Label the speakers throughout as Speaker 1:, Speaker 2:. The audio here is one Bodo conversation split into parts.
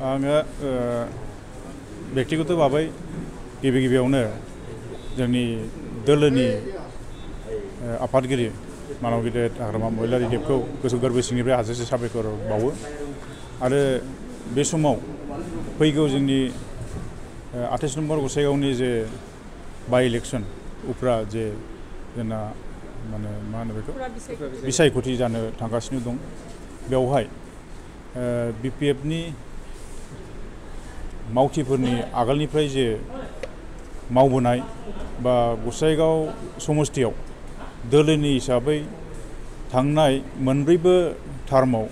Speaker 1: आङो व्यक्तिगत भाबै गिबियावनो जोंनि दोलोनि आफादगिरि मानव गिदिर हाग्रामा महिलारि देबखौ गोसो गोरबो सिंनिफ्राय हाजासे साबायखर बावो आरो बे समाव फैगौ जोंनि 28 नम्बर गसाइगावनि जे बाइ इलेक्शन उफ्रा जे जोंना माने मा होनो बेखौ बिसायख'थि जानो थांगासिनो दं बेवहाय बिपिएफनि मावथिफोरनि आगोलनिफ्राय जे मावबोनाय बा गसाइगाव समस्तियाव दोलोनि हिसाबै थांनाय मोनब्रैबो टार्माव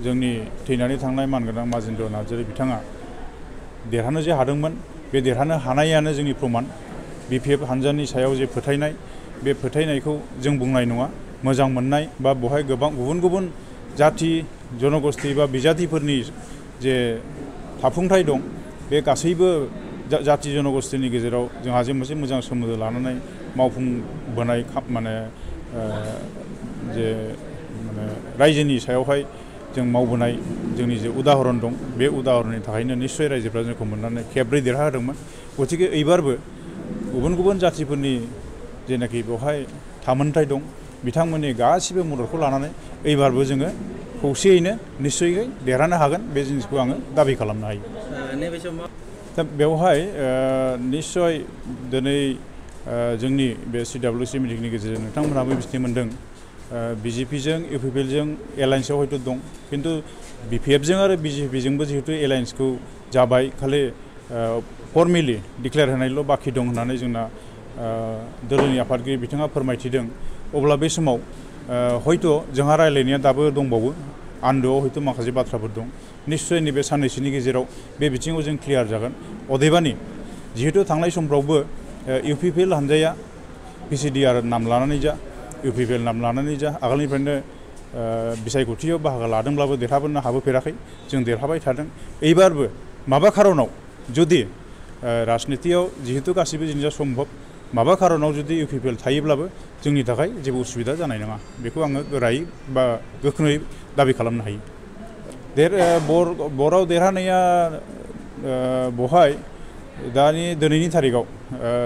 Speaker 1: जोंनि थैनानै थांनाय मानगोनां माजेन्द्र नार्जारी बिथाङा देरहानो जे हादोंमोन बे देरहानो हानायानो जोंनि प्रमान बिपिएफ हानजानि सायाव जे फोथायनाय बे फोथायनायखौ जों बुंनाय नङा मोजां मोननाय बा बहाय गोबां गुबुन गुबुन जाति जनगोष्ठी बा बिजातिफोरनि जे थाफुंथाय दं बे गासैबो जाति जनगोष्ठीनि गेजेराव जोंहा जे मोनसे मोजां सोमोन्दो लानानै मावफुंबोनाय माने जे माने रायजोनि सायावहाय जों मावबोनाय जोंनि जे उदाहरन दं बे उदाहरननि थाखायनो निश्चय रायजोफ्रा जोंखौ मोननानै खेबब्रै देरहाहोदोंमोन गतिके एबारबो गुबुन गुबुन जातिफोरनि जेनाखि बेवहाय थामोनथाय दं बिथांमोननि गासिबो मददखौ लानानै एबारबो जोङो खौसेयैनो निश्चयै देरहानो हागोन बे जिनिसखौ आङो दाबि खालामनो हायो दा बेवहाय निश्चय दिनै जोंनि बे CWC मिटिंनि गेजेरजों नोंथांमोनहाबो मिथिनो मोन्दों BJPजों UPPजों एलायन्सआव हयथ' दं खिन्थु BPFजों आरो BJPजोंबो जिहेतु एलायन्सखौ जाबाय खालि फर्मेलि डिक्लेयार होनायल' बाखि दं होननानै जोंना दोलोनि आफादगिरि बिथाङा फोरमायथिदों अब्ला बे समाव हयथ' जोंहा रायलायनाया दाबो दंबावो आन्दोआव हयथ' माखासे बाथ्राफोर दं निश्चय नैबे साननैसोनि गेजेराव बे बिथिङाव जों क्लियार जागोन अदेबानि जिहेतु थांनाय समफ्रावबो UPPL हानजाया PCDR नाम लानानै जा UPPL नाम लानानै जा आगोलनिफ्रायनो बिसायख'थियाव बाहागो लादोंब्लाबो देरहाबोनो हाबोफेराखै जों देरहाबाय थादों एबारबो माबा खारनाव जुदि राजनितियाव जिहेतु गासिबो जिनिसा सम्भब माबा खारनाव जुदि UPPL थायोब्लाबो जोंनि थाखाय जेबो उसुबिदा जानाय नङा बेखौ आङो गोरायै बा गोख्रोङै दाबि खालामनो हायो बराव देरहानाया बहाय दिनैनि थारिखआव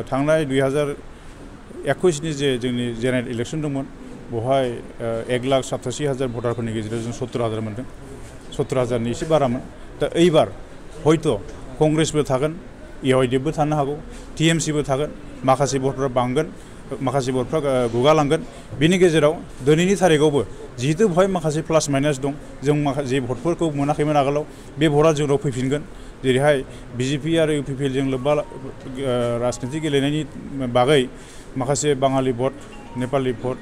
Speaker 1: थांनाय 2021नि जे जोंनि जेनेरेल इलेक्शन दंमोन बहाय 1,87,000 भटारफोरनि गेजेराव जों 70,000 मोनदों 70,000नि एसे बारामोन दा एबार हयथ' कंग्रेसबो थागोन EYDFबो थानो हागौ TMCबो थागोन माखासे भटफोरा बांगोन माखासे भटफ्रा गुगालांगोन बिनि गेजेराव दिनैनि थारिखआवबो जिहेतु बेवहाय माखासे प्लास माइनास दं जों माखासे भटफोरखौ मोनाखैमोन आगोलाव बे भटआ जोंनाव फैफिनगोन जेरैहाय BJP आरो UPPलजों लोब्बा राजनिति गेलेनायनि बागै माखासे बाङालि भट नेपालि भट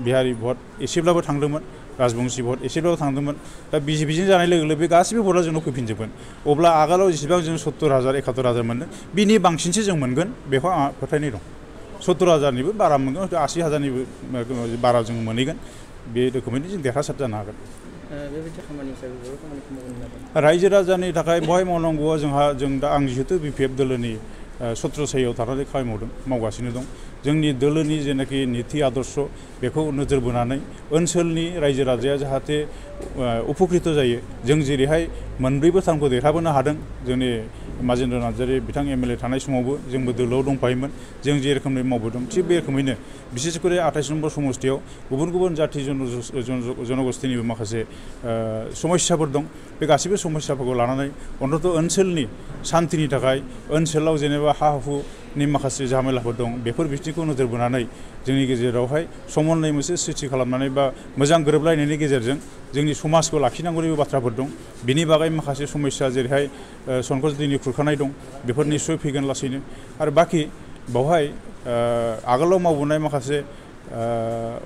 Speaker 1: बिहारि भट एसेब्लाबो थांदोंमोन राजबंशी भट एसेब्लाबो थांदोंमोन दा BJPजों जानाय लोगो लोगो बे गासिबो भटआ जोंनाव फैफिनजोबगोन अब्ला आगोलाव जेसेबां जों 70,000 71,000 मोनदों बिनि बांसिनसो जों मोनगोन बेखौ आंहा फोथायनाय दं 70,000निबो बारा मोनगोन 80,000निबो बारा जों मोनहैगोन बे रोखोमैनो जों देरहासार जानो हागोन रायजो राजानि थाखाय बहाय मावनांगौआ जों दा आं जिहेतु BPF दोलोनि सत्रसायाव थानानै खामानि मावगासिनो दं जोंनि दोलोनि जेनाखि नीति आदर्श बेखौ नोजोर बोनानै ओनसोलनि रायजो राजाया जाहाथे उपकृत जायो जों जेरैहाय मोनब्रैबो टार्मखौ देरहाबोनो हादों जोंनि माजेन्द्र नार्जारी बिथां MLA थानाय समावबो जोंबो दोलोआव दंफायोमोन जों जे रोखोमै मावबोदों थिग बे रोखोमैनो बिसेसकरि 28 नम्बर समस्तियाव गुबुन गुबुन जाति जनगोष्ठीनिबो माखासे समस्याफोर दं बे गासैबो समस्याफोरखौ लानानै अन्तत ओनसोलनि सान्तिनि थाखाय ओनसोलाव जेनेबा हा हुनि माखासे झामेलाफोर दं बेफोर बिथिंखौ नोजोर बोनानै जोंनि गेजेरावहाय समन्वय मोनसे सृष्टि खालामनानै बा मोजां गोरोबलायनायनि गेजेरजों जोंनि समाजखौ लाखिनांगौनिबो बाथ्राफोर दं बिनि बागै माखासे समस्या जेरैहाय संकस दैनि खुरखानाय दं बेफोर निस्सय फैगोन लासैनो आरो बाखि बावहाय आगोलाव मावबोनाय माखासे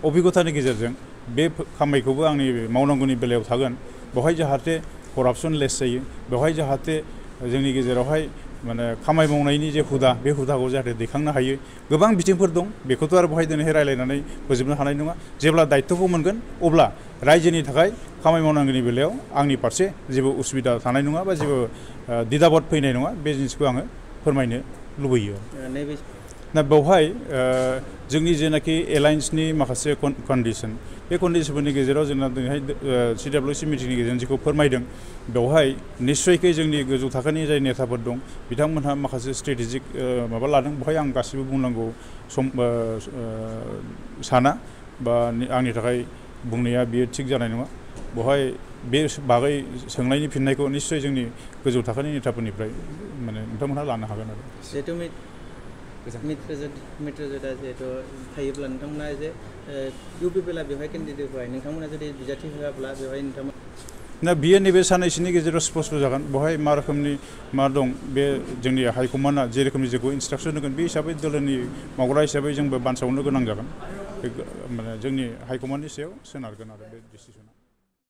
Speaker 1: अभिगतानि गेजेरजों बे खामानिखौबो आंनि मावनांगौनि बेलायाव थागोन बेवहाय जाहाथे करापसन लेस जायो बेवहाय जाहाथे जोंनि गेजेरावहाय माने खामानि मावनायनि जे हुदा बे हुदाखौ जाहाथे दैखांनो हायो गोबां बिथिंफोर दं बेखौथ' आरो बेवहाय दिनैहाय रायलायनानै फोजोबनो हानाय नङा जेब्ला दायित्वखौ मोनगोन अब्ला रायजोनि थाखाय खामानि मावनांगौनि बेलायाव आंनि फारसे जेबो उसुबिदा थानाय नङा बा जेबो दिदाबद फैनाय नङा बे जिनिसखौ आङो फोरमायनो लुबैयो दा बेवहाय जोंनि जेनाखि एलायन्सनि माखासे कन्डिसन बे कन्डिसनफोरनि गेजेराव जोंना दिनैहाय CWC मिटिंनि गेजेरजों जेखौ फोरमायदों बेवहाय निस्सयकै जोंनि गोजौ थाखोनि जाय नेताफोर दं बिथांमोनहा माखासे स्ट्रेटेजिक माबा लादों बेवहाय आं गासिबो बुंनांगौ साना बा आंनि थाखाय बुंनाया बियो थिग जानाय नङा बेवहाय बे बागै सोंनायनि फिननायखौ निस्सय जोंनि गोजौ थाखोनि नेताफोरनिफ्राय माने नोंथांमोनहा लानो हागोन आरो
Speaker 2: जिहेतु मित्रजोता जिहेतु थायोब्ला नोंथांमोना जे UPPLआ बेवहाय केन्डिडेटफोरा नोंथांमोना जुदि बिजाथि होआब्ला बेवहाय नोंथांमोना
Speaker 1: ना बियो नैबे साननैसोनि गेजेराव स्पष्ट जागोन बेवहाय मा रोखोमनि मा दं बे जोंनि हाइकमान्डआ जे रोखोमनि जोंखौ इन्सट्राक्सन होगोन बे हिसाबै दोलोनि मावग्रा हिसाबै जोंबो बानसावनो गोनां जागोन माने जोंनि हाइकमान्डनि सायाव सोनारगोन आरो बे डिसिसना